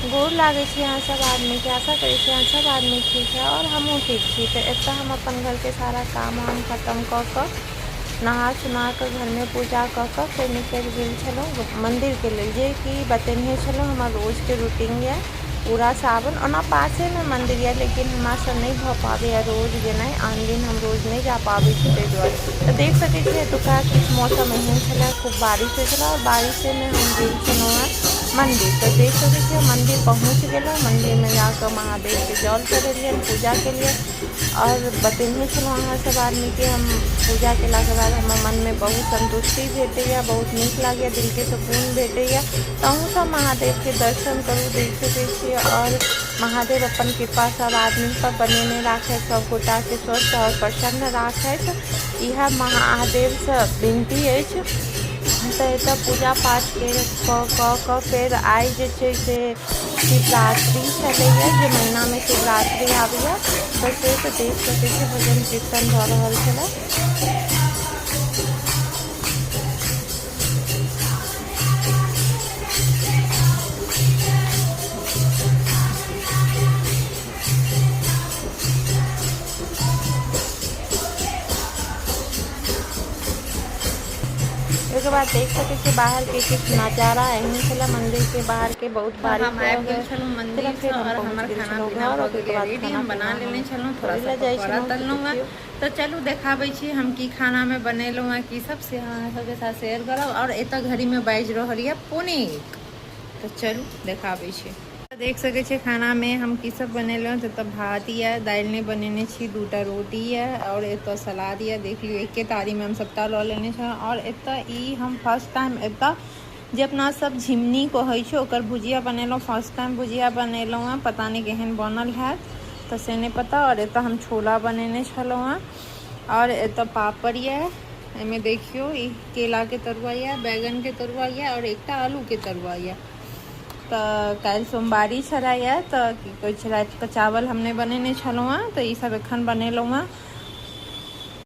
गोर लागै छी अहाँ सब आदमीके। आशा करै छी अहाँ सब आदमी ठीक है आओर हमहूँ ठीक छी। तऽ एतऽ हम अपन घरके सारा काम वाम खतम कऽ कऽ नहा सुना कऽ घरमे पूजा कऽ कऽ फेर निकलि गेल छलहुँ मन्दिरके लेल, जेकि बतेने छलहुँ हमर रोजके रूटीन यऽ पूरा सावन। ओना पासेमे मन्दिर यऽ, लेकिन हमरासँ नहि भऽ पाबैए रोज गेनाइ। आन दिन हम रोज नहि जा पाबै छी, ताहि दुआरे। तऽ देख सकै छियै एतुका किछु मौसम एहन छलै, खूब बारिश होइ छलै आओर बारिशेमे हम गेल छलहुँ हेँ मन्दिर। तऽ देख सकै छियै मन्दिर पहुँच गेलहुँ। मन्दिरमे जाकऽ महादेवके जल चढ़ेलियनि, पूजा केलियनि आओर बतेने छलहुँ अहाँ सब आदमीके, हम पूजा केलाके बाद हमर मनमे बहुत सन्तुष्टि भेटैए, बहुत नीक लागैए, दिलके सुकून भेटैए। तऽ अहूँ सब महादेवके दर्शन करू, देख सकै छियै, आओर महादेव अपन कृपा सब आदमीपर बनेने राखथि, सब गोटाके स्वस्थ आओर प्रसन्न राखथि, इएह महादेवसँ विनती अछि। तऽ एतऽ पूजा पाठके कऽ कऽ फेर आइ जे छै से शिवरात्रि छलैए, जे महीनामे शिवरात्रि आबैए, तऽ से तऽ देख सकै छी भजन कीर्तन भऽ रहल छलै। ओहिके बाद देख सकै छियै बाहरके किछु नजारा एहन छलै मन्दिरके बाहरके, बहुत तऽ बारिश हम आबि गेल छलहुँ छलै। मन्दिरसँ फेर हम आओर पहुँच हमर गेल खाना छलहुँ पीना घर। भऽ ओहिके गेलै बाद रेडी, खाना हम बना पीना लेने हम छलहुँ, थोड़ा करै सा लए जाइ पकौड़ा छलहुँ। तऽ तललहुँ हेँ। देखियौ, तऽ चलू देखाबै छी हम की खानामे बनेलहुँ हेँ, की सब, से अहाँ सबके साथ शेयर करब। आओर एतऽ घड़ीमे बाजि रहल यऽ 12:45। तऽ चलू देखाबै छी। देख सकै छियै खानामे हम की सब बनेलहुँ। तऽ एतऽ भात यऽ, दालि नहि बनेने छी, 2टा रोटी यऽ आओर एतऽ सलाद यऽ। देख लियौ, एके थारीमे हम सबटा लऽ लेने छलहुँ। आओर एतऽ ई हम फर्स्ट टाइम एतऽ जे अपना सब झिमनी कहै छै ओकर भुजिया बनेलहुँ, फर्स्ट टाइम भुजिया बनेलहुँ हेँ। पता नहि केहन बनल हैत, तऽ से नहि पता। आओर एतऽ हम छोला बनेने छलहुँ हेँ आओर एतऽ पापड़ यऽ। एहिमे देखियौ, ई केलाके तरुआ यऽ, बैगनके तरुआ यऽ आओर एकटा आलूके तरुआ यऽ। तऽ काल्हि सोमवारी छलैए, तऽ की कहै छै, रातिके चावल हम नहि बनेने छलहुँ हेँ, तऽ ईसब एखन बनेलहुँ हेँ।